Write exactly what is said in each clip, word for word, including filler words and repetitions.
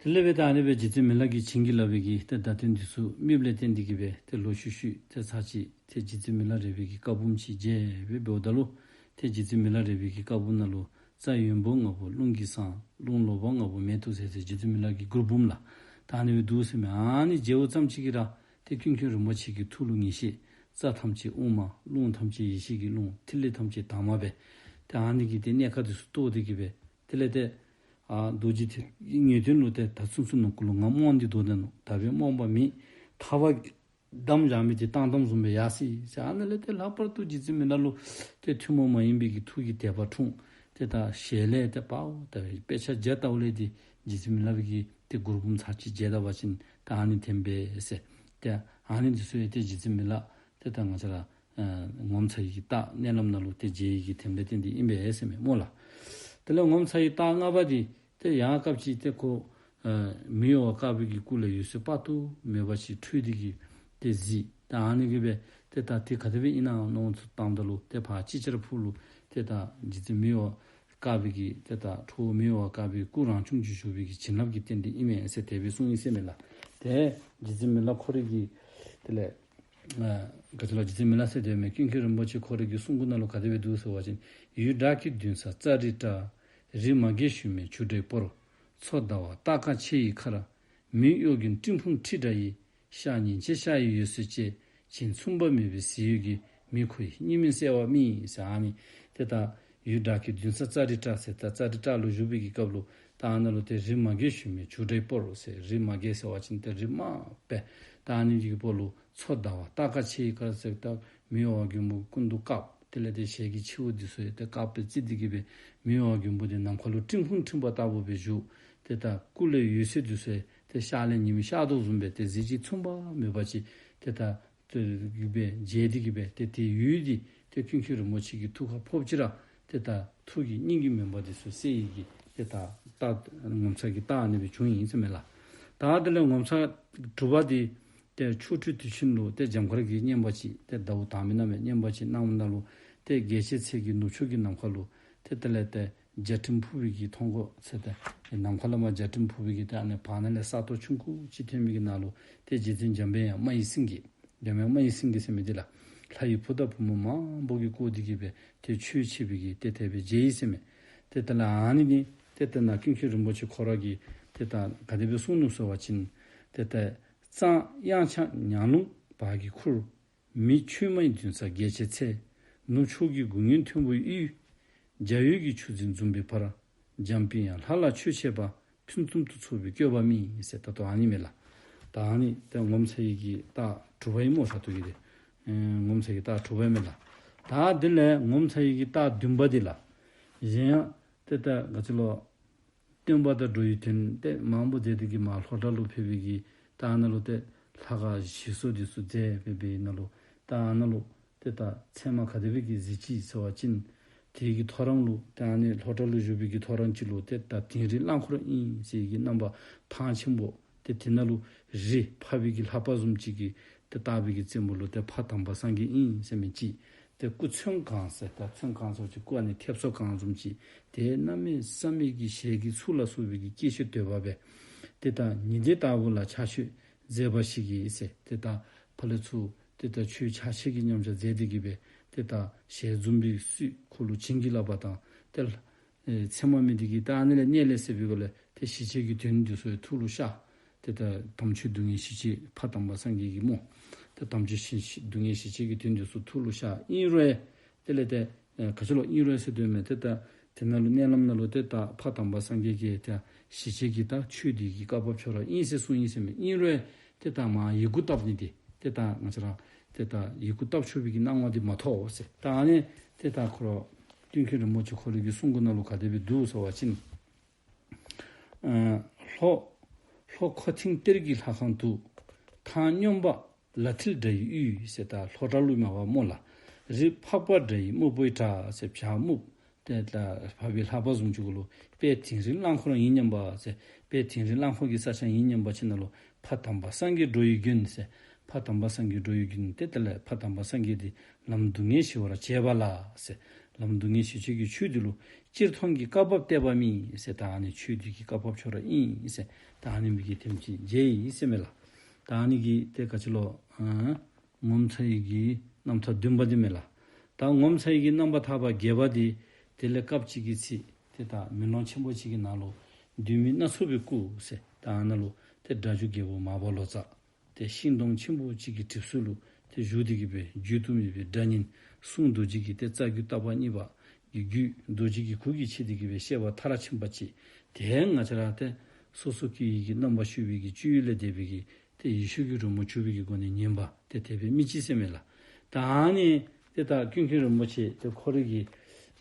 དེ་ལས་འབད་ད་ཨ་ནི་སྦེ་རྗེ་བཙུན་མི་ལ་གིས་བྱིན་གྱིས་བརླབས་པའི་གི་ཏེ་བརྡ་དོན་འདི་ཚུ་རྨིསཔ་ལས་བརྟེན་ཏེ་གི་སྦེ་ཏེ་ལོག་ཤུལ་ཤུལ་ཏེ་ཚར་གཅིག་ཏེ་རྗེ་བཙུན་མི་ལ་རས་པའི་གི་བཀའ་འབུམ་ཅིག་མཇལ་སྦེ་འབདཝ་ད་ལུ་ཏེ་རྗེ་བཙུན་མི་ལ་རས་པའི་གི་བཀའ་འབུམ་ནང་ལུ་རྩྭ་ཡོན་པོ་ལྔ་པོ་རླུང་གིས་ཟངས། རླུང་ལོག་པ་ལྔ་པོ་མེ་ཏོག་ཟེར་ཟེར་རྗེ་བཙུན་མི་ལ་གི་མགུར་འབུམ་ལགས། ད་ཨ་ནི་སྦེ་འདུག་ཟེར་མས། ཨ་ནི་མཇལཝ་ཙམ་ཅིག་གིས་ར་ཏེ་ཀུན་མཁྱེན་རིན་པོ་ཆེ་གི་ཐུགས་ལུ་ངེས་ཤེས། རྩྭ་ཐམས་ཅད་ཨུ་མ། རླུང་ཐམས་ཅད་ཡེ་ཤེས་ཀྱི་རླུང་། ཐིག་ལེ་ཐམས་ཅད་དྭངས་མ་སྦེ། ཏེ་ཨ་ནི་གི་ཏེ་གནས་སྐབས་འདི་ཚུ་རྟོགས་ཏེ་གི་སྦེ། དེ་ལས་ཏེ་ཨ་རྡོ་རྗེ་ཐེག་གི་ངེས་དོན་ལུ་ཏེ་ད་ཚུན་ཚོད་ནང་འཁོད་ལུ་ང་རྨོངས་ཏེ་སྡོད་དེ་ནུག། ད་འབདན་རྨོངས་པ་མེད། ཐར་པ་གི་གདམས་བཞག་མི་འདི་བཏང་བཏངམ་བཟུམ་སྦེ་ཡར་སོ་ཡི་ཟེར། ཨ་ནི་ལས་ཏེ་ལྷག་པར་དུ་རྗེ་བཙུན་མི་ལ་ལུ་ཏེ་ཐུན་མོང་མ་ཡིན་པའི་གི་ཐུགས་ཀྱི་དད་པ་འཁྲུངས། ཏེ་ད་ཞལ་ལས་ཏེ་པའོ་ད་དཔེ་ཆ་མཇལ་ལྟཝ་ལས་ཏེ་རྗེ་བཙུན་མི་ལ་གི་ཏེ་མགུར་འབུམ་ཚར་གཅིག་མཇལ་ད་པ་ཅིན་ད་ཨ་ནི་བདེན་པས་ཟེར། ཏེ་ཨ་ནི་འདི་ཚུ་ཡང་ཏེ་རྗེ་བཙུན་མི་ལ་ཏེ་ད་ང་བཅས་ར་ཨ་ངོ་མཚར་བའི་གི་རྟགས་མནལ་ལམ་ནང་ལུ་ཏེ་མཇལ་བའི་གི་དེ་ལས་བརྟེན་ཏེ་ཨིན་པས་ཟེར་མས་སྨོ་ལགས། དེ་ལས་ངོ་མཚར་བའི་རྟགས་ལྔ་པ་འདི་ཏེ་ཡང་སྐབས་ཅིག་ཏེ་ཁོ་ཨ་མི་གཡོ་བ་དཀར་པོའི་གི་སྐུ་ལས་འོད་ཟེར་དཔག་ཏུ་མེད་པ་ཅིག་འཕྲོས་ཏེ་གི་ཏེ་གཟིགས། ད་ཨ་ནི་གིས་སྦེ་ཏེ་ད་དེ་ག་དེ་སྦེ་ཨིན་ན་མནོ་བསམ་བཏངམ་ད་ལུ་ཏེ་ཕར་ཅིག་ཅར་ཕུག་ལུ་ཏེ་ད་རྗེ་བཙུན་མི་གཡོ་བ་དཀར་པོའི་གི་ཏེ་ད་ཁྲོ་བོ་མི་གཡོ་བ་དཀར་པོའི་སྐུ་རང་བྱུང་ཅིག་བཞུགས་པའི་གི་བྱིན་རླབས་ཀྱི་རྟེན་འབྲེལ་ཨིན་མས་ཟེར་དེ་སྦེ་གསུངས་ཡི་ཟེར་མས་ལགས། ཏེ་རྗེ་བཙུན་མི་ལ་ཁོ་རའི་གི་དེ་ལས་ཨ་ག་ཅི་ལོ་རྗེ་བཙུན་མི་ལ་ཟེར་དེ་མེན། ཀུན་མཁྱེན་རིན་པོ་ཆེ་ཁོ་རའི་གི་གསུང་མགུར་ནང་ལུ་ག་དེ་སྦེ་འདུག་ཟེར་བ་ཅིན། ཡུལ་བྲག་གི་མདུན་ས་ཙཱ་རི་ཏྲ། རི་མ་གེ་ཞུན་མའི་ཆུ་འདྲེས་སྤོར། མཚོ་ཟླ་བ་སྟག་ཁ་ཆེ་ཡི་ཁར། མི་གཡོ་རྒྱུན་སྤྲིན་ཕུང་ཁྲི་འདྲ་ཡི། ཤར་ཉིན་བྱེད་ཤར་ཡི་འོད་ཟེར་བཅས། བྱིན་མཚུངས་པ་མེད་པའི་གཟི་འོད་ཀྱིས། མི་ཁོ་ཡི་སྙིང་མེ་གསལ་བ་རྨིས་ཟེར། ཨ་ནི་ཏེ་ད་ཡུལ་བྲག་གི་མདུན་ས་ཙཱ་རི་ཏྲ་ཟེར་ད་ཙཱ་རི་ཏྲ་ལུ་བཞུགས་པའི་གི་སྐབས་ལུ་ད་ཨ་ནཱ་ལུ་ཏེ་རི་མ་གེ་ཞུན་མའི་ཆུ་འདྲེས་སྤོར་ཟེར། རི་མ་གེ་ཟེར་བ་ཅིན་ཏེ་རི་དམར་པོ་ད་ཨ་ནི་གི་སྤོ་ལུ་མཚོ་ཟླ་བ་སྟག་ཁ་ཆེ་ཡི་ཁར་ཟེར་ད་མི་གཡོ་བ་མགོན་པོ་སྐུ་མདོག་དཀརཔོ་དེ་ལས་ཏེ་ཞལ་གྱི་མཆེ་བ་འདི་ཚུ་ཡང་ཏེ་དཀརཔོ་སྦེ་བརྩིགས་ཏེ་གི་སྦེ་མི་གཡོ་བ་མགོན་པོ་འདི་ནམ་མཁའ་ལུ་སྤྲིན་ཕུང་འཁྲིགས་པ་ལྟ་བུ་སྦེ་བཞུགས། ཏེ་ད་སྐུ་ལས་འོད་ཟེར་འདི་ཚུ་ཡང་ཏེ་ཤར་ལས་ཉི་མ་ཤར་དོ་བཟུམ་སྦེ་ཏེ་གཟི་བརྗིད་མཚུངས་པ་མེད་པ་ཅིག་ཏེ་ད་ཏེ་གི་སྦེ་མཇལ་ཏེ་གི་སྦེ་ཏེ་དེ་འོད་འདི་ཏེ་ཀུན་མཁྱེན་རིན་པོ་ཆེ་གི་ཐུགས་ཁར་ཕོགཔ་ཅིག་ར་ཏེ་ད་ཐུགས་ཀྱི་སྙིང་གི་མུན་པ་འདི་ཚུ་བསལ་བའི་གི་ཏེ་ད་རྟགས་ངོ་མཚར་གྱི་རྟགས་ཨ་ནི་སྦེ་བྱུང་ཡི་ཟེར་མས་ལགས། ད་དེ་ལས་ངོ་མཚར་དྲུག་པ་འདི་ཏེ་ཆོ་འཕྲུལ་དུས་ཆེན་ལུ་ཏེ་འཇམ་དཀར་གྱིས་བསྙེན་པ་ཅིག་ཏེ་ཟླཝ་དང་པའི་ནམ་ཡང་བསྙེན་པ་ཅིག་གནངམ་ད་ལུ་ཏེ་རྒྱལ་བྱེད་ཚལ་གྱི་ནུབ་ཕྱོགས་ཀྱི་ནམ་མཁའ་ལུ་ཏེ་དེ་ལས་ཏེ་འཇའ་སྤྲིན་ཕུབ་པའི་གི་མཐོངས་གོ་ཟེར་ཏེ་ནམ་མཁའ་ལས་མར་འཇའ་སྤྲིན་ཕུབ་པའི་གི་ཏེ་ཨ་ནི་བར་ན་ལས་ས་སྟོང་ཆུང་ཀུ་ཅིག་ཐོན་པའི་གི་ནང་ལུ་ཏེ་རྗེ་བཙུན་འཇམ་དཔལ་དབྱངས་མ་ཡི་སེང་གེ་འཇམ་དབྱངས་མ་ཡི་སེང་གེ་ཟེར་མི་འདི་ལགས། ལྷ་ཡི་བུ་དང་བུ་མོ་མང་པོ་གིས་བསྐོར་ཏེ་གི་སྦེ་ཏེ་ཆོས་འཆད་པའི་གི་ཏེ་དེ་སྦེ་མཇལ་ཡི་ཟེར་མས། ཏེ་དེ་ལས་ཨ་ནི་ནི་ཏེ་ད་ནཱ་ཀུན་མཁྱེན་རིན་པོ་ཆེ་ཁོ་ར་གིས་ཏེ་ད་ག་དེ་སྦེ་གསུངས་ནུག་ཟེར་བ་ཅིན་ཏེ་ད་གཙང་གཡང་ཆགས་ཉང་ལུང་བར་གྱི་ཁུར། མི་ཆོས་མ་ཡི་འདུན་ས་རྒྱལ་བྱེད་ཚལ། ནུབ་ཕྱོགས་ཀྱི་དགུང་སྔོན་མཐོན་པོའི་དབུས། འཇའ་འོད་ཀྱི་ཆུ་འཛིན་འཛུམ་པའི་བར། འཇམ་དཔལ་དབྱངས་ལྷ་ལ་ཆོས་འཆད་པ། ཕུན་སུམ་དུ་ཚོགས་པའི་བཀོད་པ་རྨིས་ཟེར་ད་ལྟོ་ཨ་ནི་མས་ལགས། ད་ཨ་ནི་ཏེ་ངོ་མཚར་བའི་གི་རྟགས་དྲུག་པ་ཨིན་སྨོ་ལགས། ད་ལྟོ་གི་ཏེ་ཨེ་ངོ་མཚར་བའི་གི་རྟགས་དྲུག་པ་མས་ལགས། ད་དེ་ལས་ངོ་མཚར་བའི་གི་རྟགས་བདུན་པ་འདི་ལགས། གཞན་ཡང་ཏེ་ད་ག་ཅི་ལོ། སྟོན་པ་དང་འགྲོ་བའི་དོན་ཏེ་མང་པོ་མཛད་དེ་གི་མར་ལྷོ་བྲག་ལུ་ཕེབས་པའི་གི་ད་ཨ་ནཱ་ལུ་ཏེ་ལྷ་ཁང་ཞིག་གསོ་འདི་ཚུ་མཛད་ཕེབས་པའི་ནང་ལུ་ད་ཨ་ནཱ་ལུ་ཏེ་ད་མཚན་མ་ག་དེ་སྦེ་གི་གཟིགས་ཅི་ཟེར་བ་ཅིན་དེ་གི་ཐོ་རངས་ལུ་ཏེ་ཨ་ནི་ལྷོ་བྲག་ལུ་བཞུགས་པའི་གི་ཐོ་རངས་ཅིག་ལུ་ཏེ་ད་དིང་རི་གླང་འཁོར་ཨིན་ཟེར་གི་རྣམ་པ་ཐང་ཆེན་པོ་ཏེ་དེ་ནང་ལུ་རི་ཕབ་པའི་གི་ལྷ་པ་བཟུམ་ཅིག་གིས་ཏེ་བཏགས་པའི་གི་རྩེ་མོ་ལུ་ཏེ་ཕ་དམ་པ་སངས་རྒྱས་ཨིན་ཟེར་མི་ཅིག། ཏེ་སྐུ་ཚོན་གང་ཟེར་ད་ཚོན་གང་ཟེར་ཅིག་སྐུ་ཨ་ནི་ཐེབས་སོ་གང་བཟུམ་ཅིག། ཏེ་གནམ་མེད་ས་མེད་ཀྱི་ཞལ་གྱི་ཚུལ་ལ་སོགས་པའི་གི་སྐྱེ་མཆེད་དོད་པ་སྦེ། ཏེ་ད་ཉི་ཟླའི་ལྟ་བུ་ལ་ཕྱག་མཆོད་མཛད་པ་ཞིག་གིས་ཟེར། ཏེ་ད་ཕར་ལས་ཚུར་ཏེ་ད་ཆོས་ཕྱག་ཕྱིད་ཀྱི་མཉམ་བཞག་མཛད་དེ་གི་སྦེ་ཏེ་ད་ཞལ་འཛུམ་པའི་ཚུལ་ཁོ་ལུ་བྱིན་གྱིས་བརླབས་པ་དང་ཏེ་ཨེ་མཚན་མ་མེད་དེ་གི་ད་ཨ་ནི་ལས་གནས་ལས་ཟེར་བའི་སྒོ་ལས་ཏེ་ཞི་བྱེད་ཀྱི་དོན་འདི་ཚུ་ཡང་ཐུགས་ལུ་ཤར། ཏེ་ད་དམ་ཆོས་སྡུག་བསྔལ་ཞི་བྱེད་ཕ་དམ་པ་སངས་རྒྱས་ཀྱི་སྨོ། ཏེ་དམ་ཆོས་ཞི་སྡུག་བསྔལ་ཞི་བྱེད་ཀྱི་དོན་འདི་ཚུ་ཐུགས་ལུ་ཤར། ཨིན་རུང་དེ་ལས་ཏེ་ཨེ་ག་ཅི་ལོ་ཨིན་རུང་ཟེར་དོན་མེད། ཏེ་ད་དེ་ནང་ལུ་མནལ་ལམ་ནང་ལུ་ཏེ་ད་ཕ་དམ་པ་སངས་རྒྱས་ཀྱིས་ཏེ་ཞི་བྱེད་ཀྱི་ད་ཆོས་འདི་གི་བཀའ་བབས་ཆོས་ར་ཨིན་ཟེར་གསུངས་ཡི་ཟེར་མས། ཨིན་རུང་ཏེ་ད་མར་ཡི་གུ་བཏབ་ནི་འདི་ཏེ་ད་ང་བཅས་ར་ཏེ་ད་ཡི་གུ་བཏབ་ཆོག་པའི་གི་སྣང་བ་འདི་མ་ཐོབ་ཟེར། ད་ཨ་ནི་ཏེ་ད་ཁོ་ར་ཀུན་མཁྱེན་རིན་པོ་ཆེ་ཁོ་རའི་གི་གསུང་མགུར་ནང་ལུ་ག་དེ་སྦེ་འདུག་ཟེར་བ་ཅིན། ཨ་ལྷོ། ལྷོ་མཁོ་མཐིང་གཏེར་གྱི་ལྷ་ཁང་དུ། ཐང་སྙོམས་པ་ལ་ཐིལ་འདྲ་ཡི་དབུས་ཟེར། ད་ལྷོ་བྲག་ལུ་མ་པ་སྨོ་ལགས། རི་ཕག་པ་འདྲ་ཡི་སྨུག་པོའི་བྲག་ཟེར། བྱག་སྨུག་ཏེ་ད་ཕག་པའི་ལྷ་པ་བཟུམ་ཅིག་གུ་ལུ་དཔལ་དིང་རི་གླང་འཁོར་ཡིན་སྙམ་པ་ཟེར། དཔལ་དིང་རི་གླང་འཁོར་གྱི་ས་ཆ་ཡིན་སྙམ་པ་ཅིག་ནང་ལུ་ཕ་དམ་པ་སངས་རྒྱས་འགྲོ་བའི་མགོན་ཟེར། ཕ་དམ་པ་སངས་རྒྱས་འགྲོ་བའི་མགོན་ཏེ་དེ་ལས་ཕ་དམ་པ་སངས་རྒྱས་འདི་ལམ་སྡུག་བསྔལ་ཞི་བར་བྱེད་པ་ལ་ཟེར། ལམ་སྡུག་བསྔལ་ཞི་བྱེད་ཀྱི་ཆོས་འདི་ལུ་སྤྱིར་མཐོང་གི་བཀའ་བབས་གཏད་པ་མེད་ཟེར། ད་ཨ་ནི་ཆོས་འདི་གི་བཀའ་བབས་ཁྱོད་ར་ཨིན་ཟེར། ད་ཨ་ནི་མི་གི་ཐེམ་ཅིག་མཇལ་ཡི་ཟེར་མས་ལགས། ད་ཨ་ནི་གི་ཏེ་ག་ཅི་ལོ། ཨ་ངོ་མཚར་ཡི་གི་རྣམ་ཐར་བདུན་པ་འདི་མས་ལགས། ད་ངོ་མཚར་ཡི་གི་རྣམ་པར་ཐར་པ་བརྒྱད་པ་འདི་དེ་ལས་སྐབས་གཅིག་གི་ཚེ་ཏེ་ད་མེ་ལོང་ཆེན་པོ་གཅིག་གི་ནང་ལུ་བདུད་མི་སྣ་ཚོགས་པའི་སྐུ་ཟེར། ད་ཨ་ནཱ་ལུ་ཏེ་སྒྲ་སྒྱུར་རྒྱལ་པོ་མར་པ་ལོ་ཙཱ་ཏེ་ཤིང་སྡོང་ཆེན་པོ་གཅིག་གི་གྲིབ་སོ་ལུ་ཏེ་བཞུགས་ཏེ་གི་སྦེ་བརྗོད་དུ་མེད་པའི་སྒྲ་སྙན་གསུང་རྡོ་རྗེ་གི་ཏེ་རྩ་རྒྱུད་རྟག་པ་གཉིས་པ་གི་རྒྱུད་རྡོ་རྗེ་གི་གུར་གྱིས་ཕྱེ་སྟེ་གི་སྦེ་བཤད་པ་མཐར་ཕྱིན་པ་ཅིག། ཏེ་ང་བཅས་ར་ཏེ་སོ་སོ་སྐྱེ་བོའི་གི་རྣམ་པར་ཤེས་པའི་གི་སྤྱོད་ཡུལ་ལས་འདས་པའི་གི་ཏེ་ཡེ་ཤེས་ཀྱི་རོལ་མོ་གྱུར་པའི་གི་སྒོ་ནས་ཉན་པ་ཏེ་དེ་སྦེ་མི་ཅིག་ཟེར་མས་ལགས། ད་ཨ་ནི་ཏེ་ད་ཀུན་མཁྱེན་རིན་པོ་ཆེ་ཏེ་ཁོ་རའི་གི་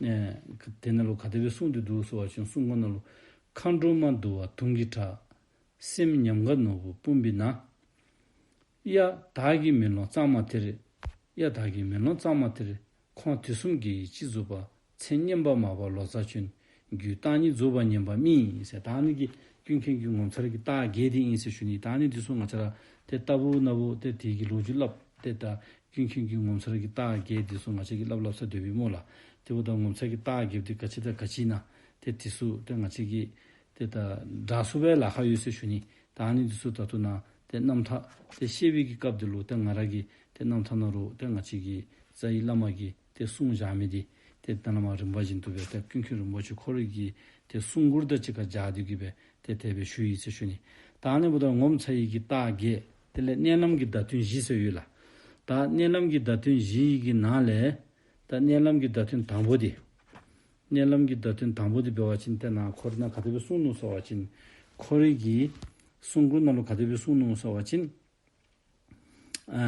ཨེ་དེ་ནང་ལུ་ག་དེ་སྦེ་གསུངས་ཏེ་འདུག་ཟེར་བ་ཅིན་གསུང་མགུར་ནང་ལུ། མཁའ་འགྲོ་མ་འདུ་བ་དུང་གི་སྒྲ། སེམས་ཉམས་དགའ་ནོར་བུ་སྤུངས་པའི་ནང་། གཡའ་དག་གི་མེ་ལོང་གཙང་མ་དེར། གཡའ་དག་གི་མེ་ལོང་གཙང་མ་དེར། ཁོང་དུས་གསུམ་དགེ་བའི་སྤྱི་གཟུགས་པ། མཚན་སྙན་པ་མར་པ་ལོ་ཙཱ་བྱོན། རྒྱུད་བརྟག་གཉིས་རྫོགས་པ་ཉན་པ་རྨིས་ཟེར། ད་ཨ་ནི་གི་ཀུན་མཁྱེན་གྱི་ངོ་མཚར་གྱི་རྟགས་བརྒྱད་འདི་ཨིན་ཟེར་ཞུ་ནི། ད་ཨ་ནི་འདི་ཚུ་ང་བཅས་ར་ཏེ་ལྟ་བུ་ན་བུ་ཏེ་དེ་གི་ལོ་རྒྱུས་སླབ་ཏེ་ད་ཀུན་མཁྱེན་གྱི་ངོ་མཚར་གྱི་རྟགས་བརྒྱད་འདི་ཚུ་ང་བཅས་ཀྱིས་སླབ་སླབ་ས་སྡོད་པའི་སྨོ་ལགས། དེ་འབདཝ་ད་ངོ་མཚར་གྱི་རྟགས་བརྒྱད་འདི་ག་ཅི་དང་ག་ཅི་ཨིན་ན་ཏེ་འདི་ཚུ་ཏེ་ང་བཅས་ཀྱིས་ཏེ་ད་བསྒྲག་ཚུགས་པའི་ལཱ་ཁག་ཡོད་ཟེར་ཞུ་ནི། ད་ཨ་ནི་འདི་ཚུ་ད་ལྟོ་ནཱ་ཏེ་རྣམ་ཐར་ཏེ་བཤད་པའི་གི་སྐབས་འདི་ལུ་ཏེ་ང་ར་གིས་ཏེ་རྣམ་ཐར་ནང་ལུ་ཏེ་ང་བཅས་ཀྱི་རྩ་བའི་བླ་མ་གིས་ཏེ་གསུངས་བཞག་མི་འདི་ཏེ་ད་ནཱ་མར་རིམ་པ་བཞིན་དུ་སྦེ་ཏེ་ཀུན་མཁྱེན་རིན་པོ་ཆེ་ཁོ་རའི་གི་ཏེ་གསུང་མགུར་དང་གཅིག་ཁར་སྦྱར་ཏེ་གི་སྦེ་ཏེ་དེ་སྦེ་ཞུ་ཡི་ཟེར་ཞུ་ནི། ད་ཨ་ནི་འབདཝ་ད་ངོ་མཚར་ཡི་གི་རྟགས་བརྒྱད། དེ་ལས་མནལ་ལམ་གྱི་བརྡ་དོན་བཞི་ཟེར་ཡོད་ལགས། ད་མནལ་ལམ་གྱི་བརྡ་དོན་བཞི་ཡི་གི་ནང་ལས་ད་མནལ་ལམ་གྱི་བརྡ་དོན་དང་པོ་འདི། མནལ་ལམ་གྱི་བརྡ་དོན་དང་པོ་འདི་འབད་བ་ཅིན་ཏེ་ནཱ་ཁོ་ར་ནཱ་ག་དེ་སྦེ་གསུངས་ནུག་ཟེར་བ་ཅིན་ཁོ་རའི་གི་གསུང་མགུར་ནང་ལུ་ག་དེ་སྦེ་གསུངས་ནུག་ཟེར་བ་ཅིན་ཨ་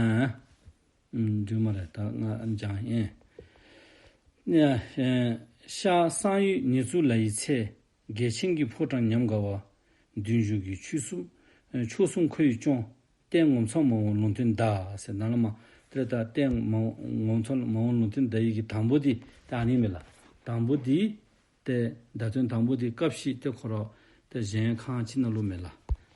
ཨམ་འདུག་སྨ་རེ། ད་ང་ཨ་ནི་བྱང་ཨེ་ནི་ཨ་ཨེ་ཤར་གསང་ཡུལ་ཉི་ཚུ་ལ་ཡི་ཚེ། རྒྱལ་ཆེན་གྱི་ཕོ་བྲང་ཉམས་དགའ་བ། མདུན་བཞུགས་ཀྱི་ཆོས་གསུམ་ཨེ་ཆོས་གསུམ་ཁོ་ཡིས་སྐྱོང་། རྟེན་ངོ་མཚར་མ་འོངས་ལུང་བསྟན་བརྡ་ཟེར་ནཱ་ལས་མར་ཏེ་ད་རྟེན་ངོ་མཚར་མ་འོངས་ལུང་བསྟན་བརྡ་ཡི་གི་དང་པོ་འདི་ད་ཨ་ནི་མས་ལགས། དང་པོ་འདི་ཏེ་བརྡ་དོན་དང་པོ་འདི་སྐབས་ཤིག་ཏེ་ཁོ་ར་ཏེ་གཞལ་ཡས་ཁང་ཅིག་ནང་ལུ་མས་ལགས།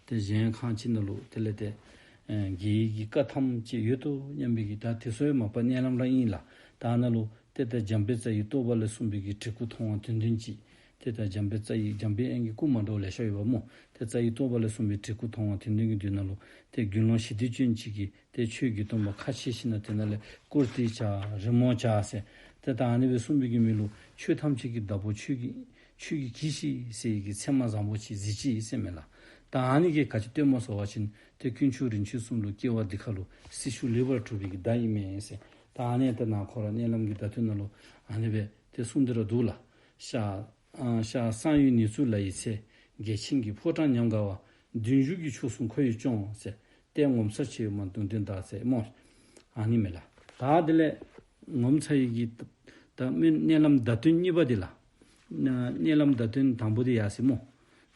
ཏེ་གཞལ་ཡས་ཁང་ཅིག་ནང་ལུ་དེ་ལས་ཏེ་ཨེ་རྒྱལ་བའི་གི་བཀའ་ཐམས་ཅད་ཡོད་དོ་སྙམ་པའི་གི་ད་དེ་ཚུ་ཡང་མ་པ་མནལ་ལམ་ར་ཨིན་ལགས། ད་ནཱ་ལུ་ཏེ་ད་འཇམ་དཔལ་རྩ་བའི་རྟོགས་པ་ལས་གསུངས་པའི་གི་བྲིས་སྐུ་མཐོང་བ་དོན་ལྡན་ཅིག། ཏེ་ད་འཇམ་དཔལ་རྩ་བའི་འཇམ་དཔལ་དབྱངས་ཀྱི་སྐུ་མ་འདྲཝ་ལེ་ཤ་ཡོདཔ་སྨོ། ཏེ་རྩ་བའི་རྟོགས་པ་ལས་གསུངས་པའི་བྲིས་སྐུ་མཐོང་བ་དོན་ལྡན་གྱི་མདུན་ནང་ལུ་ཏེ་དགེ་སློང་ཞི་བདེ་ཅན་ཅིག་གིས་ཏེ་ཆོས་ཀྱི་སྟོན་པ་ཁ་ཕྱེ་ཞིནམ་ལས་དེ་ནང་ལས་བཀུར་སྟི་བྱ་རི་མོ་བྱ་ཟེར། ཏེ་ད་ཨ་ནི་སྦེ་གསུངས་པའི་གི་མི་ལུ་ཆོས་ཐམས་ཅད་ཀྱི་བདག་པོ་ཁྱོད་ཀྱིས་ཁྱོད་ཀྱིས་གྱིས་ཤིག་ཟེར་བའི་གི་མཚན་མ་བཟང་པོ་ཅིག་གཟིགས་ཅི་ཟེར་མས་ལགས། ད་ཨ་ནི་གིས་ག་ཅི་སྟོནམ་སྨོ་ཟེར་བ་ཅིན་ཏེ་དཀོན་མཆོག་རིན་ཆེན་གསུམ་ལུ་སྐྱེ་བ་འདི་ཁ་ལུ་སྲི་ཞུ་ལེགས་པར་གྲུབ་པའི་གི་བརྡ་ཨིན་མས་ཟེར། ད་ཨ་ནི་ཏེ་ནཱ་ཁོ་ར་མནལ་ལམ་གྱི་བརྡ་དོན་ནང་ལུ་ཨ་ནི་སྦེ་ཏེ་གསུངས་ཏེ་ར་འདུག་ལགས། ཤར་ཨ་ཤར་གསང་ཡུལ་ཉི་ཚུ་ལ་ཡི་ཚེ། རྒྱལ་ཆེན་གྱི་ཕོ་བྲང་ཉམས་དགའ་བ། མདུན་བཞུགས་ཀྱི་ཆོས་གསུམ་ཁོ་ཡིས་སྐྱོང་ཟེར། རྟེན་ངོ་མཚར་ཆེ་བའི་མ་ལུང་བསྟན་བརྡ་ཟེར་སྨོ། ཨ་ནི་མས་ལགས། ད་དེ་ལས་ངོ་མཚར་ཡི་གི་ད་མནལ་ལམ་བརྡ་དོན་གཉིས་པ་འདི་ལགས། མནལ་ལམ་བརྡ་དོན་དང་པོ་འདི་ཡར་སོ་ཡི་སྨོ།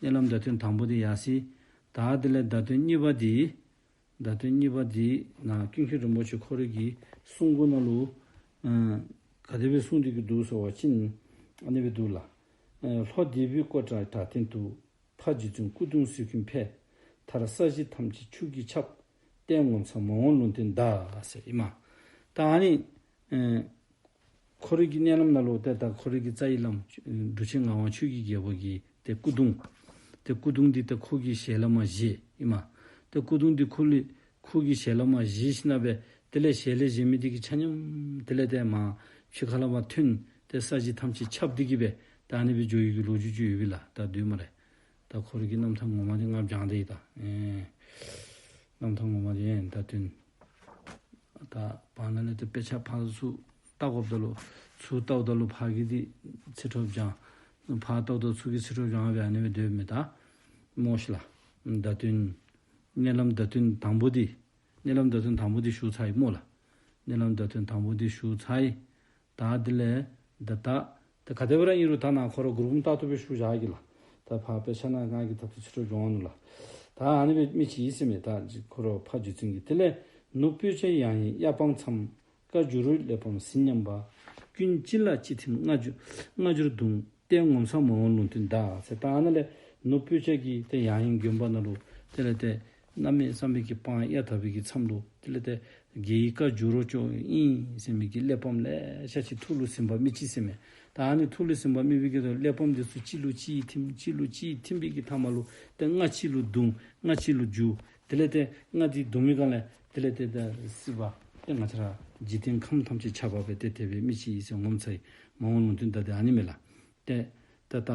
མནལ་ལམ་བརྡ་དོན་དང་པོ་འདི་ཡར་སོ་ཡི། ད་དེ་ལས་བརྡ་དོན་གཉིས་པ་འདི་བརྡ་དོན་གཉིས་པ་འདི་ནཱ་ཀུན་མཁྱེན་རིན་པོ་ཆེ་ཁོ་རའི་གི་གསུང་མགུར་ནང་ལུ་ཨ་ག་དེ་སྦེ་གསུངས་ཏེ་གི་འདུག་ཟེར་བ་ཅིན་ཨ་ནི་སྦེ་འདུག་ལགས། ཨ་ལྷོ་འདི་པའི་ཀོ་ཊ་བྲག་སྟེང་དུ། ཕ་རྗེ་བཙུན་སྐུ་གདུང་གསེར་ཁུང་འཕེལ། མཐར་ས་གཞི་ཐམས་ཅད་ཆུ་གིས་ཁྱབ། རྟེན་ངོ་མཚར་མ་འོངས་ལུང་བསྟན་བརྡ་ཟེར་ཨིན་མས། ད་ཨ་ནི་ཨེ་ཁོ་རའི་གི་མནལ་ལམ་ནང་ལུ་ཏེ་ད་ཁོ་རའི་གི་རྩ་བའི་བླམ་འབྲུག་ཆེན་ངག་དབང་ཆོས་ཀྱི་རྒྱལ་པོ་གི་ཏེ་སྐུ་གདུང་ཏེ་སྐུ་གདུང་འདི་ཏེ་ཁོ་གི་ཞལ་ལས་མར་བཞེས་ཨིན་མས། ཏེ་སྐུ་གདུང་འདི་ཁོ་ལས་ཁོ་གི་ཞལ་ལས་མར་བཞེས་ཞིནམ་ལས་དེ་ལས་ཞལ་ལས་བཞེས་མི་འདི་གི་ཆ་མཉམ་དེ་ལས་ཏེ་མར་ཕྱི་ཁ་ལས་མར་ཐོན་ཏེ་ས་གཞི་ཐམས་ཅད་ཁྱབ་སྟེ་གི་སྦེ་ད་ཨ་ནི་སྦེ་འགྱོ་ཡི་གི་ལོ་རྒྱུས་ཅིག་ཡོད་པས་ལགས། ད་འདུག་སྨ་རེ། ད་ཁོ་རའི་གི་རྣམ་ཐར་ངོ་མ་འདི་ང་བྱང་སྟེ་ཡི་ད། ཨེ་རྣམ་ཐར་ངོ་མ་འདི་ཨེ་ད་དོན་ད་བར་ན་ལས་ཏེ་དཔེ་ཆ་ཕར་ཚུར་བལྟ་དགོཔ་ད་ལུ་ཚུར་བལྟཝ་ད་ལུ་ཕར་གྱི་འདི་ཚིག་འཕྲོ་བྱང་། ཕར་བལྟཝ་ད་ཚུར་གྱི་ཚིག་འཕྲོ་བྱང་སྦེ་ཨ་ནི་སྦེ་སྡོདཔ་མས་ད། སྨོ་ཤིག་ལགས། བརྡ་དོན་མནལ་ལམ་བརྡ་དོན་དང་པོ་འདི་མནལ་ལམ་བརྡ་དོན་དང་པོ་འདི་ཞུ་ཚར་ཡི་སྨོ་ལགས། མནལ་ལམ་བརྡ་དོན་དང་པོ་འདི་ཞུ་ཚར་ཡི། ད་དེ་ལས་ད་ད་ད་ག་དེ་སྦེ་ར་ཨིན་རུང་ད་ནཱ་ཁོ་ར་མགུར་འབུམ་ལྟར་དུ་སྦེ་ཞུ་བཞག་གེ་ལགས། ད་ཕར་དཔེ་ཆ་ནང་ང་གིས་ད་ལྟོ་ཚིག་འཕྲོ་བྱང་ནུག་ལགས། ད་ཨ་ནི་སྦེ་མི་ཅིག་ཨིན་ཟེར་མས། ད་ཁོ་ར་ཕ་རྗེ་བཙུན་གྱི་དེ་ལས་ནུབ་སྤོས་སྐྱ་གཡས་གཡོན་གཡའ་སྤང་མཚམས། བཀའ་འགྱུར་རོལ་པའམ་གཟི་ཉམས་པ། ཀུན་གཅིག་ལ་གཅིག་ཐིམ་སྔ་འགྱུར་སྔ་འགྱུར་གདུང་། རྟེན་ངོ་མཚར་མ་འོངས་ལུང་བསྟན་བརྡ་ཟེར། ད་ཨ་ནཱ་ལས་ནུབ་སྤོས་སྐྱ་གི་ཏེ་གཡས་གཡོན་དགོན་པ་ནང་ལུ་དེ་ལས་ཏེ་ གནམ་མེད་ས་མེད་ཀྱི་སྤང་གཡའ་དག་པའི་གི་མཚམས་ལུ་དེ་ལས་ཏེ་རྒྱལ་བའི་བཀའ་འགྱུར་རོ་ཅོག་ཨིན་ཟེར་མི་གི་གླེགས་བམ་ལེ་ཤ་ཅིག་ཐུགས་ལུ་ཟིན་པ་མི་ཅིག་ཟེར་མས། ད་ཨ་ནི་ཐུགས་ལུ་ཟིན་པ་མི་བི་གི་དོ་གླེགས་བམ་འདི་ཚུ་གཅིག་ལུ་གཅིག་ཐིམ་གཅིག་ལུ་གཅིག་ཐིམ་པའི་གི་མཐའ་མ་ལུ་ཏེ་རྔ་གཅིག་ལུ་བརྡུང་རྔ་གཅིག་ལུ་འགྱུར། དེ་ལས་ཏེ་རྔ་འདི་བརྡུང་མི་གང་ལས་དེ་ལས་ཏེ་ཏེ་སྲིད་པ་ཏེ་ང་བཅས་ར་འཇིག་རྟེན་ཁམས་ཐམས་ཅད་ཁྱབ་པ་སྦེ་ཏེ་དེ་སྦེ་མི་ཅིག་ཨིན་ཟེར་ངོ་མཚར་ཡི། མ་འོངས་ལུང་བསྟན་ད་ཏེ་ཨ་ནི་མས་ལགས། ཏེ་ཏེ་ད་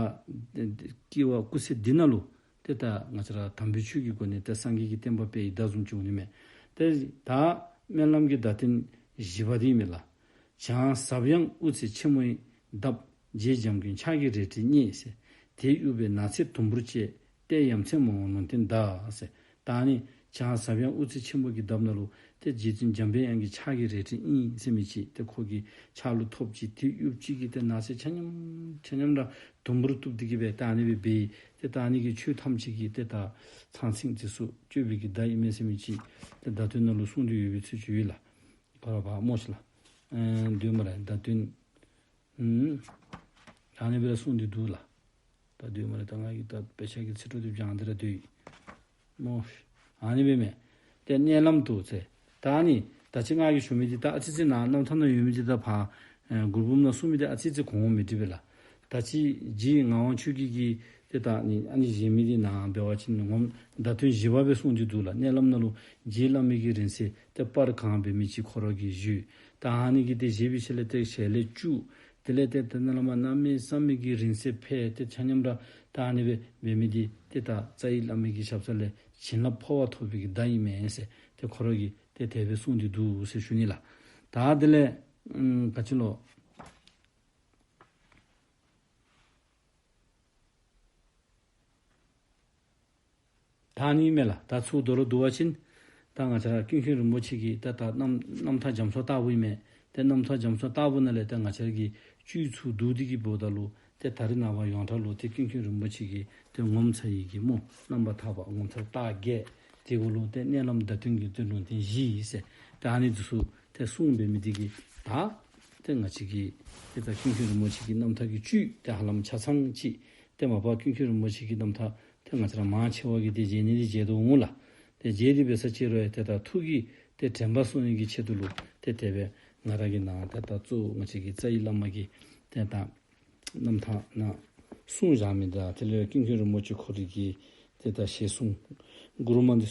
སྐྱེ་བ་སྐུ་ཚེ་འདི་ནང་ལུ་ཏེ་ད་ང་བཅས་ར་དམ་པའི་ཆོས་ཀྱི་སྒོ་ནས་ཏེ་སངས་རྒྱས་ཀྱི་བསྟན་པ་སྤེལ་ཡི་བདག་བཟུམ་ཅིག་འོང་ནི་མས། ཏེ་ད་སྨོན་ལམ་གྱི་བརྡ་དོན་བཞི་པ་འདི་མས་ལགས། བྱང་ཟབ་ཡངས་དབུ་རྩེ་ཆེན་མོའི་འདབས། རྗེ་འཇམ་མགོན་ཕྱག་གི་རལ་གྲི་རྙེད་ཟེར། དེ་གཡུག་པས་ནགས་ཚལ་དུམ་བུར་བཅད། ཏེ་ཡ་མཚན་མ་འོངས་ལུང་བསྟན་གདའ་ཟེར། ད་ཨ་ནི་བྱང་ཟབ་ཡངས་དབུ་རྩེ་ཆེན་པོ་གི་འདབས་ནང་ལུ་ཏེ་རྗེ་བཙུན་འཇམ་པའི་དབྱངས་ཀྱི་ཕྱག་གི་རལ་གྲི་ཨིན་ཟེར་མི་ཅིག་ཏེ་ཁོ་གི་ཕྱག་ལུ་ཐོབ་ཅི། དེ་གཡུག་ཅི་གིས་ཏེ་ནགས་ཚལ་ཆ་མཉམ་ཆ་མཉམ་ར་དུམ་བུར་གཏུབ་སྟེ་གིས་སྦེ་ད་ཨ་ནི་སྦེ་འབད་ཡི། ཏེ་ད་ཨ་ནི་གི་ཆོས་ཐམས་ཅད་ཀྱི་ཏེ་ད་ཚང་ཚིང་འདི་ཚུ་གཅོད་པའི་གི་བརྡ་ཨིན་མས་ཟེར་མི་ཅིག་ཏེ་བརྡ་དོན་ནང་ལུ་གསུངས་ཏེ་ཡོད་པའི་ཚུལ་ཅིག་ཡོད་ལགས། ཁོ་ར་ཕར་སྨོ་ཤིག་ལགས། ཨེ་འདུག་སྨ་རེ། བརྡ་དོན་ཨུམ་ཨ་ནི་སྦེ་ར་གསུངས་ཏེ་འདུག་ལགས། ད་འདུག་སྨ་རེ། ད་ང་གིས་ད་དཔེ་ཆ་གི་ཚིག་འཕྲོ་འདི་སྦྱང་སྟེ་ར་སྡོད་ཡི་སྨོ། ཨ་ནི་སྦེ་མས། ཏེ་མནལ་ལམ་དུ་ཟེར། ད་ཨ་ནི་ད་ཅི་ང་གིས་ཞུ་མི་འདི་ད་ཨ་ཙི་ཙི་ནཱ་རྣམ་ཐར་ནང་ཡོད་མི་འདི་ད་ཕར་ཨེ་མགུར་འབུམ་ནང་གསུངས་མི་འདི་ཨ་ཙི་ཙི་གོང་འོག་མི་འགྲིག་པས་ལགས། ད་ཅི་རྗེ་ངག་དབང་ཆོས་རྒྱལ་གྱིས་ཏེ་ད་ཨ་ནི་ཨ་ནི་བཞེངས་མི་འདི་ནཱ་འབད་བ་ཅིན་ངོ་མ་བརྡ་དོན་བཞི་པ་སྦེ་གསུངས་ཏེ་འདུག་ལགས། མནལ་ལམ་ནང་ལུ་རྗེ་བླ་མའི་གི་རིང་བསྲེལ་ཏེ་སྤར་གང་འབད་མི་ཅིག་ཁོ་ར་གིས་བཞེས། ད་ཨ་ནི་གིས་ཏེ་བཞེས་པའི་ཤུལ་ལས་ཏེ་ཞལ་ལས་སྐྱུག། དེ་ལས་ཏེ་ཏེ་མནལ་ལམ་གནམ་མེད་ས་མེད་ཀྱི་རིང་བསྲེལ་འཕེལ་ཏེ་ཆ་མཉམ་ར་ད་ཨ་ནི་སྦེ་འབད་མི་འདི་ཏེ་ད་རྩ་བའི་བླ་མའི་གི་ཞབས་ས་ལས་བྱིན་རླབས་འཕོ་བ་ཐོབ་པའི་གི་བརྡ་ཨིན་མས་ཟེར་ཏེ་ཁོ་ར་གིས་ཏེ་དེ་སྦེ་གསུངས་ཏེ་འདུག་ཟེར་ཞུ་ནི་ལགས། ད་དེ་ལས་ཨམ་ག་ཅི་ལོ། ད་ཨ་ནི་མས་ལགས། ད་ཚུར་མདོར་བསྡུ་བ་ཅིན་ད་ང་བཅས་ར་ཀུན་མཁྱེན་རིན་པོ་ཆེ་གི་ད་ད་རྣམ་རྣམ་ཐར་རྒྱ་མཚོ་ལྟ་བུ་ཨིན་མས། ཏེ་རྣམ་ཐར་རྒྱ་མཚོ་ལྟ་བུ་ནང་ལས་ད་ང་བཅས་ར་གིས་བཅུད་ཚུར་བསྡུ་སྟེ་གིས་འབདཝ་ད་ལུ་ཏེ་ད་རེས་ནངས་པ་ཡོངས་གྲགས་ལུ་ཏེ་ཀུན་མཁྱེན་རིན་པོ་ཆེ་གི་ཏེ་ངོ་མཚར་ཡི་གི་སྨོ། རྣམ་པར་ཐར་པ་ངོ་མཚར་རྟགས་བརྒྱད། དེ་གུ་ལུ་ཏེ་མནལ་ལམ་བརྡ་དོན་གྱི་ཏེ་ལུང་བསྟན་བཞི་ཟེར་ཏེ་ཨ་ནི་འདི་ཚུ་ཏེ་གསུངས་འབད་མི་འདི་གིས་ད་ཏེ་ང་བཅས་ཀྱི་ཏེ་ད་ཀུན་མཁྱེན་རིན་པོ་ཆེ་གི་རྣམ་ཐར་གྱི་བཅུད་ཏེ་ཧ་ལམ་ཆ་ཚང་ཅིག་ཏེ་མ་པ་ཀུན་མཁྱེན་རིན་པོ་ཆེ་གི་རྣམ་ཐར་ཏེ་ང་བཅས་ར་མང་ཆེ་བ་གིས་ཏེ་མཇལ་ནི་འདི་མཇལ་དོ་འོང་ལགས། ཏེ་མཇལ་ཏེ་འབད་ས་ཅིག་རུང་ཡང་ཏེ་ད་ཐུགས་ཀྱི་ཏེ་དྲན་པ་གསོ་ནི་གི་ཆེད་དུ་ལུ་ཏེ་དེ་སྦེ་ང་ར་གིས་ནཱ་ཏེ་ད་གཙོ་བོ་ང་བཅས་ཀྱི་རྩ་བའི་བླ་མ་གི་ཏེ་ད་རྣམ་ཐར་ནང་གསུངས་བཞག་མི་དང་དེ་ལས་ཀུན་མཁྱེན་རིན་པོ་ཆེ་ཁོ་རའི་གི་ཏེ་ད་ཞལ་གསུང་མགུར་མ་འདི་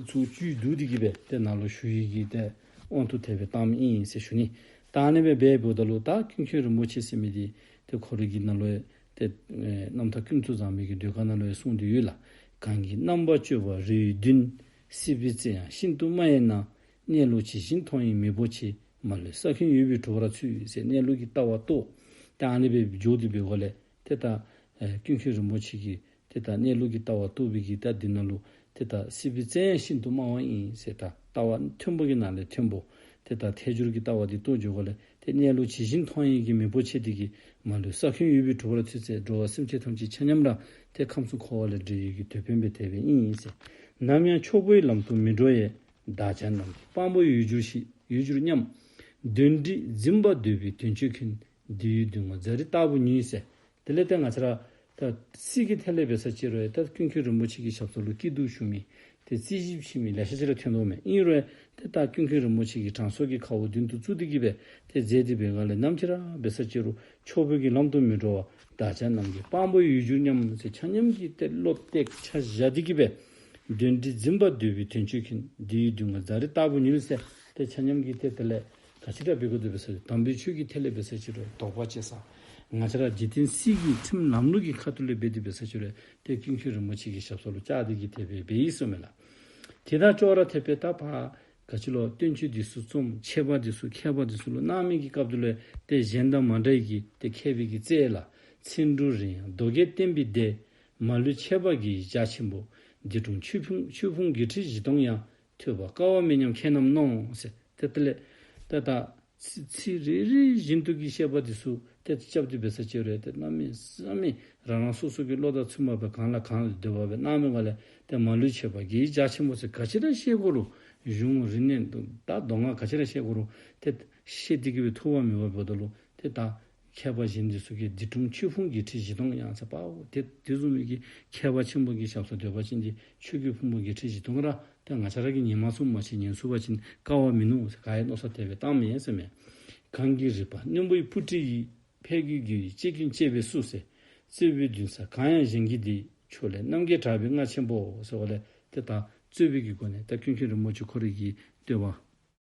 ཚུ་བཅུད་བསྡུ་སྟེ་གིས་སྦེ་ཏེ་ནཱ་ལུ་ཞུ་ཡི་གི་ཏེ་དབང་དུ་དེ་སྦེ་བཏངམ་ཨིན་ཟེར་ཞུ་ནི། ད་ཨ་ནི་སྦེ་འབདཝ་ད་ལུ་ད་ཀུན་མཁྱེན་རིན་པོ་ཆེ་ཟེར་མི་འདི་ཏེ་ཁོ་རའི་གི་ནང་ལུ་ཏེ་ཨེ་རྣམ་ཐར་ཀུན་ཏུ་བཟང་པོའི་གི་ཟློས་གར་ནང་ལུ་ཡང་གསུངས་ཏེ་ཡོད་ལགས། གང་གི་རྣམ་པར་དཔྱོད་པ་རེ་བདུན། སྲིད་པའི་རྩེ་ཡང་ཤིན་ཏུ་དམའ་བའི་ནང་། གནས་ལུགས་ཇི་བཞིན་མཐོང་བའི་མི་བོ་ཆེ། མ་ལུས་ས་ཁྱོན་ཡོད་པའི་གྲུ་བར་ཚུད་ཟེར་གནས་ལུགས་ཀྱི་ལྟ་བ་རྟོགས། ཏེ་ཨ་ནི་སྦེ་འགྱོ་སྟེ་འབདཝ་ལས་ཏེ་ད་ཨེ་ཀུན་མཁྱེན་རིན་པོ་ཆེ་གིས་ཏེ་ད་གནས་ལུགས་ཀྱི་ལྟ་བ་རྟོགས་པའི་གི་ད་འདི་ནང་ལུ་ཏེ་ད་སྲིད་པའི་རྩེ་ཡང་ཤིན་ཏུ་དམའ་བ་ཨིན་ཟེར་ད་ལྟ་བ་མཐོན་པོ་གི་ནང་ལས་མཐོན་པོ། ཏེ་ད་ཐལ་འགྱུར་གྱི་ལྟ་བ་འདི་རྟོགས་འགྱོཝ་ལས་ཏེ་གནས་ལུགས་ཇི་བཞིན་མཐོང་བའི་གི་མི་བོ་ཆེ་འདི་གིས་མ་ལུས་ས་ཁྱོན་ཡོད་པའི་གྲུ་བར་ཚུད་ཟེར་འགྲོ་བ་སེམས་ཅན་ཐམས་ཅད་ཆ་མཉམ་ར་ཏེ་ཁམས་གསུམ་འཁོར་བ་ལས་སྒྲོལ་བའི་གི་དེད་དཔོན་སྦེ་དེ་སྦེ་ཨིན་ཟེར། ནམ་ཡང་འཁྱོག་པོའི་ལམ་དུ་མི་འགྲོ་བས། བདག་ཅག་རྣམས་ཀྱི་དཔང་པོ་ཡོད་གྱུར་ཞིག་ཡོད་གྱུར་སྙམ། གདོན་འདྲེས་འཛིན་པ་འདོད་པའི་དོན་སྤྱོད་མཁན། འདི་ཡི་མདུན་ངོ་རྫ་རི་ལྟ་བུ་ཉིད་ཟེར། དེ་ལས་ཏེ་ང་བཅས་ར་ད་སྲིད་ཀྱི་ཐད་ལས་འབད་ས་ཅིག་རུང་ཡང་ད་ཀུན་མཁྱེན་རིན་པོ་ཆེ་གི་ཞབས་ས་ལུ་སྐྱིད་སྡུག་ཞུ་མི་ཏེ་རྩོད་གཞི་ཕྱེ་མི་ལེ་ཤ་ཅིག་ར་ཐོན་དོ་མས། ཨིན་རུང་ཡང་ཏེ་ད་ཀུན་མཁྱེན་རིན་པོ་ཆེ་གིས་དྲང་སྲོང་གི་ཁ་དབུགས་མདུན་དུ་བཙུགས་ཏེ་གིས་སྦེ་ཏེ་མཛད་དེ་འབད་སྒང་ལས་ནམ་ཅིག་ར་འབད་ས་ཅིག་རུང་འཁྱོག་པོའི་གི་ལམ་དུ་མི་འགྲོ་བར་བདག་ཅག་རྣམས་ཀྱི་དཔང་པོ་ཡོད་གྱུར་སྙམ་ཟེར་ཆ་མཉམ་གྱིས་ཏེ་བློ་གཏད་ཆ་བཞག་སྟེ་གིས་སྦེ་གདོན་འདྲེས་འཛིན་པ་འདོད་པའི་དོན་སྤྱོད་མཁན། འདི་ཡི་མདུན་ངོ་རྫ་རི་ལྟ་བུ་ཉིད་ཟེར་ཏེ་ཆ་མཉམ་གྱིས་ཏེ་དེ་ལས་ག་ཅི་ར་འབད་དགོ་དོ་འབད་ས་དམ་པའི་ཆོས་ཀྱི་ཐད་ལས་འབད་ས་ཅིག་རུང་དོགས་པ་བཅད་ས། ང་བཅས་ར་འཇིག་རྟེན་སྲིད་ཀྱི་ཁྲིམས་ལམ་ལུགས་ཀྱི་ཁ་ཐུག་ལས་འབད་དེ་འབད་ས་ཅིག་རུང་ཏེ་ཀུན་མཁྱེན་རིན་པོ་ཆེ་གི་ཞབས་ས་ལུ་བཅར་ཏེ་གིས་དེ་སྦེ་འབད་ཡི་ཟེར་མས་ལགས། དེ་དང་ཅོག་ར་འཐདཔ་སྦེ་ད་ཕར་ག་ཅི་ལོ་བསྟན་བཅོས་འདི་ཚུ་རྩོམ་མཁས་པ་འདི་ཚུ་མཁས་པ་འདི་ཚུ་ལུ་གནང་མི་གི་སྐབས་དེ་ལུ་ཏེ་གཞན་དང་མ་འདྲ་བའི་གི་ཏེ་མཁས་པའི་གི་རྩལ་ལགས། ཚིག་འབྲུ་རིང་ཡང་མདོ་རྒྱས་བསྟན་པའི་སྡེ། མ་ལུས་འཆད་པ་དགེ་བའི་རྒྱ་ཆེན་པོ། འདི་དྲུང་ཆོས་ཕུང་ཆོས་ཕུང་བརྒྱད་ཁྲི་བཞི་སྟོང་ཡང་། ཐོས་པ་དཀའ་བ་མེད་སྙམ་མཁས་རྣམས་མནོ་ཟེར། ཏེ་དེ་ལས་ཏེ་ད་ཚིག་ཚིག་རེ་རེ་བཞིན་དུ་གི་བཤད་པ་འདི་ཚུ་ཏེ་རྐྱབ་སྟེ་འབད་ས་ཅིག་རུང་ཏེ་གནམ་མེད་ས་མེད་རང་རང་སོ་སོ་གི་བློ་དང་མཐུན་པ་སྦེ་གང་ལ་གང་ལ་འདོད་པ་སྦེ་གནང་མི་སྒང་ལས་ཏེ་མ་ལུས་འཆད་པ་དགེ་བའི་རྒྱ་ཆེན་པོ་ཟེར་ག་ཅི་ར་བཤད་དགོ་རུང་གཞུང་རིག་གནས་ད་མདོ་སྔགས་ག་ཅི་ར་བཤད་དགོ་རུང་ཏེ་བཤད་དེ་གིས་སྦེ་ཐུབ་པ་མེད་པ་འབདཝ་ད་ལུ་ཏེ་ད་ མཁས་པ་གཞན་འདི་ཚུ་གིས་སྡིག་ལྟུང་ཆོས་ཕུང་བརྒྱད་ཁྲི་བཞི་སྟོང་ཡང་ཟེར་པའོ། དེ་དེ་བཟུམ་མའི་གི་མཁས་པ་ཆེན་པོ་གི་ཞབས་སུ་སྡོད་པ་ཅིན་འདི་ཆོས་ཀྱི་ཕུང་པོ་བརྒྱད་ཁྲི་བཞི་སྟོང་ར་ཏེ་ང་བཅས་ར་གིས་ཉན་མ་ཚུགསཔ་མ་གཞི་ཉན་ཚུགས་པ་ཅིན་དཀའ་བ་མིན་ནུག་ཟེར་ག་ཡང་མནོ་བསམ་དེ་སྦེ་བཏངམ་མས་ཟེར་མས། གང་གི་རིག་པ་རྣོན་པོའི་སྤུ་གྲི་ཡིས། ཕས་རྒོལ་རྒོལ་བའི་ལྕེ་ཀུན་བཅད་པས་སུ་ཟེར། རྩོད་པའི་འདུན་ས་གང་ཡང་གཞན་གྱི་སྡེ། ཕྱོགས་ལས་རྣམ་རྒྱལ་གྲགས་པའི་རྔ་ཆེན་པོ་ཟེར་བ་ལས་ཏེ་ད་རྩོད་པའི་གི་སྒོ་ནས་ད་ཀུན་མཁྱེན་རིན་པོ་ཆེ་ཁོ་རའི་གི་བསྟོད་པ་